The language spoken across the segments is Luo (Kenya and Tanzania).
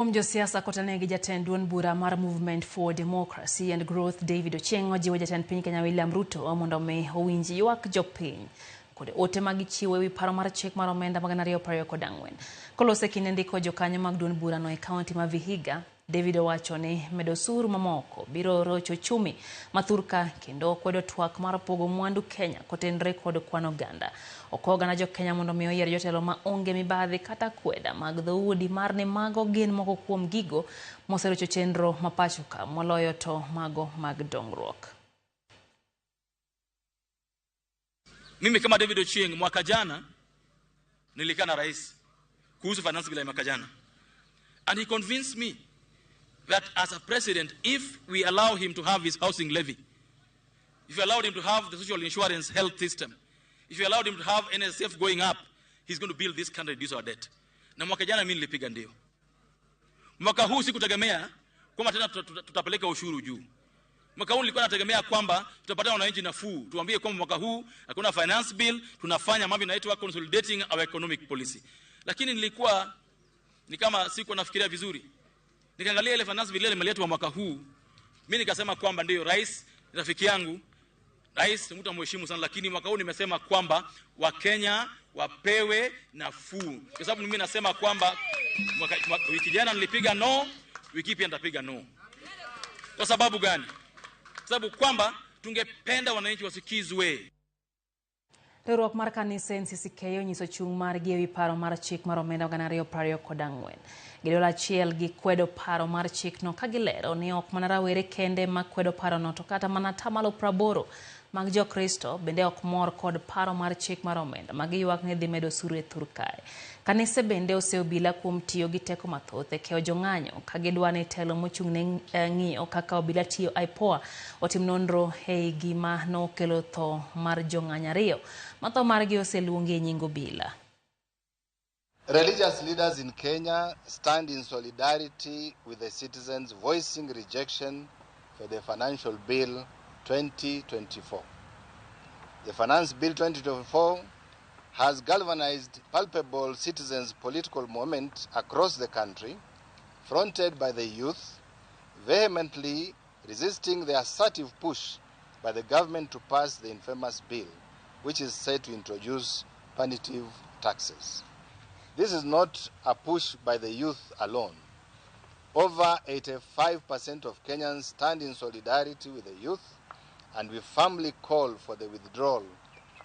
Kuom josiasa kotene gi jatend duond bura mar Movement for Democracy and Growth David Ochieng ojiwo jatend piny Kenya William Ruto mondo mi owinj ywak jopiny kod ote ma gichiwo ewi paro mar chik mar omenda mag 2024. Kolose kinde ndiko jokanyo mag duond burano e kaunti ma Vihiga, David owacho ni medo osuru mamoko biro rocho uchumi ma thurka kendo kwedo twak mar pogo mwandu Kenya kotenre kod kwan oganda. Okwayo oganda jo Kenya mondo mi oyier jotelo ma onge mibadhi kata kweda mag dhoudi mar ni mago gin moko kuom gigo moserocho chenro ma pacho ka moloyo to mago mag dongruok. Mimi kama David Ochieng mwaka jana nilikaa na rais kuhusu finance bill ya mwaka jana, and he convinced me that as a president, if we allow him to have his housing levy, if we allowed him to have the social insurance health system, if we allowed him to have NSSF going up, he's going to build this country, reduce our debt. Na mwaka jana mimi nilipiga ndio. Mwaka huu sikutegemea kwamba tena tutapeleka ushuru juu. Mwaka huu nilikuwa nategemea kwamba tutapatia wananchi nafuu, tuambie kwamba mwaka huu hakuna finance bill, tunafanya mambo inaitwa consolidating our economic policy. Lakini nilikuwa ni kama sikuwa nafikiria vizuri. Nikaangalia ile finance bill ile imeletwa mwaka huu, mimi nikasema kwamba ndio rais rafiki yangu, rais mtu amheshimu sana, lakini mwaka huu nimesema kwamba Wakenya wapewe nafuu, kwa sababu mimi nasema kwamba wiki jana nilipiga no, wiki pia nitapiga no. Kwa sababu gani? Kwa sababu kwamba tungependa wananchi wasikizwe. Riwruok mar kanise NCCK onyiso chung' margi ewi paro mar chik mar omenda 2024. Giduol achiel gikwedo paro mar chikno ka gilero ni ok mana rawere kende ma kwedo parono to kata mana atamalo 80 mag jokristo bende ok mor kod paro mar chik mar omenda ma giywak ni dhi medo osuru e thur kae. Kanise bende ose obila kuom tiyo gi teko mathoth e keyo jong'anyo ka gidwa ni telo mochung' ne ng'iyo kaka obila tiyo IPOA otim nonro ei gima nokelo tho mar jong'anyo ariyo ma tho margi oseluongi e nying obila. Religious leaders in Kenya stand in solidarity with the citizens voicing rejection for the Financial Bill 2024. The Finance Bill 2024 has galvanized palpable citizens' political movement across the country, fronted by the youth, vehemently resisting the assertive push by the government to pass the infamous bill, which is said to introduce punitive taxes. This is not a push by the youth alone. Over 85% of Kenyans stand in solidarity with the youth, and we firmly call for the withdrawal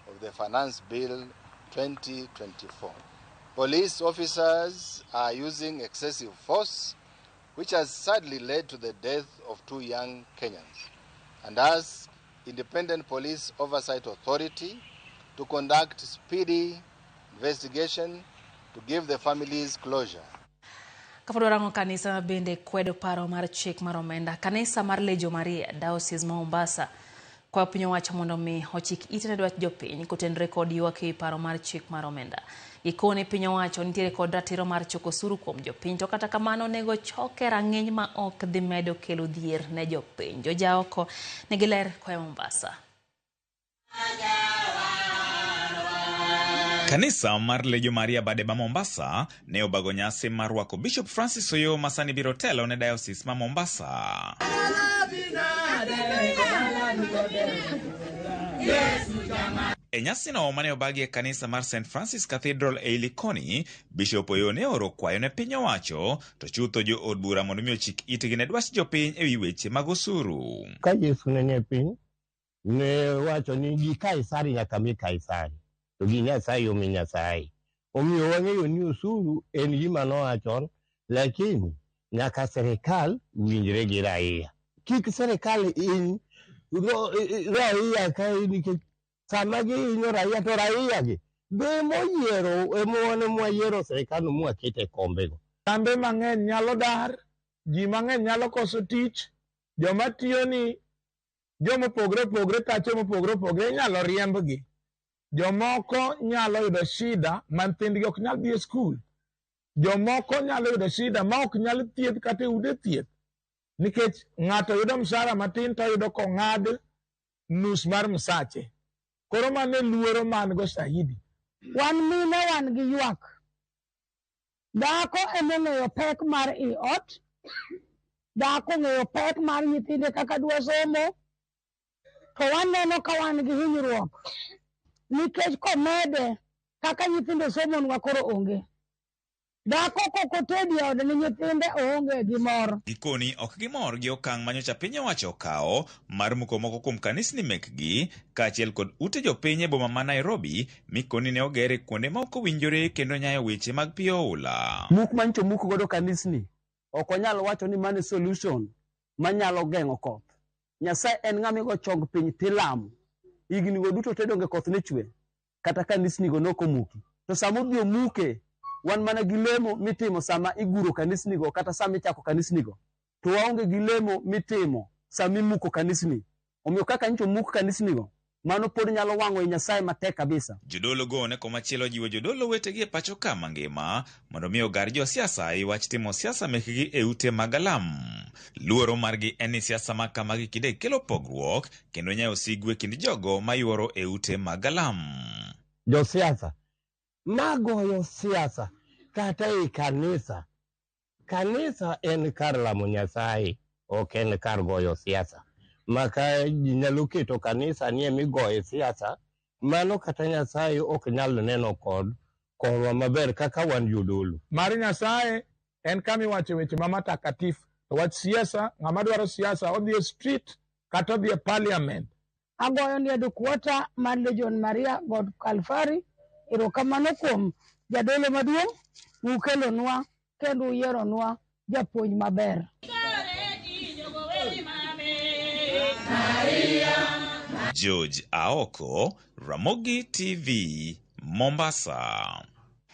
of the Finance Bill 2024. Police officers are using excessive force, which has sadly led to the death of 2 young Kenyans, and ask Independent Police Oversight Authority to conduct speedy investigation to give the families closure. Kapod warango kanisa bende kwedo paro mar chik mar omenda, kanisa mar Legio Maria, Diocese ma Mombasa, kwayo piny owacho mondo mi ochik ite ne dwach jopiny kotenore kod ywak ewi paro mar chik mar omenda. Gikone piny owacho nitiere kod ratiro mar choko osuru kuom jopiny, to kata kamano onego choke rang'iny ma ok dhi medo kelo dhier ne jopiny. Jojaoko nigi ler koa Mombasa. Kanisa mar Legio Maria Bade ma Mombasa ne obago nyasi mar rwako Bishop Francis Oyoo ma sani biro telo ne Diocese ma Mombasa. E nyasino mane obagi e kanisa mar St Francis Cathedral e Likoni, Bishop Oyoo ne oro kwayo ne piny owacho to chutho jo od bura mondo mi ochik itgi ne dwach jopiny ewi weche mag osuru. Ka Yesu ne nie piny, ne wacho ni gi Kaisari nyaka mi Kaisari, to gi Nyasaye omi Nyasaye. Omiyo wang'eyo ni osuru en gima noa chon, lakini nyaka sirikal winjre gi raia. Kik sirikal hiny raia ka nikech sama gihinyo raia to raia gi be emoyiero, ema wan ema wayiero sirikal no mwakete e kombego. Kambe mang'eny nyalo dar, ji mang'eny nyalo koso tich, joma tiyo ni joma opogore opogore, tache mopogore opogore inyalo riembgi. Jomoko nyalo yudo shida ma nyithindgi ok nyal dhi e skul. Jomoko nyalo yudo shida ma ok nyal thieth kata e ute thieth. Nikech ng'ato yudo mshahara matin to oyudo kong'ad nus mar msache. Koro mano e luoro man go saidi. Wan mine wan gi ywak. Dhako ema ong'eyo pek mar i ot, dhako ong'eyo pek mar nyithinde kaka dwa somo, to waneno ka wan gi hinyruok nikech komede kaka nyithindo somonwa koro onge. Dhako kokotedi e ode ne nyithinde oonge gi mor. Gikoni ok gimor gi okang' manyocha piny owacho okawo mar muko moko kuom kanisni mekgi kaachiel kod ute jopiny e boma ma Nairobi mikoni ne oger e kuonde ma ok owinjore kendo nyayo weche mag pi oula. Muk manyicho muk godo kanisni ok wanyal wacho ni mano e solution manyalo geng'o koth. Nyasaye en ng'ama igo chong piny tilamo. Higni go duto te donge koth ne chwe kata kanisni go nok omuki. To sama odhi omuke, wan mana gi lemo mitimo sama iguro kanisni go kata sama ichako kanisni go. To waonge gi lemo mitimo sama imuko kanisni. Omiyo kaka nyicho omuk kanisni go, mano pod nyalo wang'o i Nyasaye matek kabisa. Jodolo go ne komachielo jiwo jodolo wetegi e pacho ka mangima mondo mi ogar josiasa e wach timo siasa mekgi e ute mag alam. Luoro margi en ni siasa ma kamagi kinde kelo pogruok kendo nyayo sigu e kind jogo mayuoro e ute mag alam. Josiasa magoyo siasa kata e kanisa. Kanisa en kar lamo Nyasaye, ok en kar goyo siasa. Maka ji nyalo keto kanisa ni emigoye siasa, mano kata Nyasaye ok nyal neno kod korwa maber kaka wan jodolo. Mar Nyasaye en kama iwache weche ma matakatifu. To wach siasa, ng'ama dwaro siasa odhi e street kata odhi e parliament. Agoyo ni headquarter mar Legion Maria God Kalfari erokamano kuom jadolo maduong' ukelonwa kendo uyieronwa japuonj maber. George Aoko, Ramogi TV, Mombasa.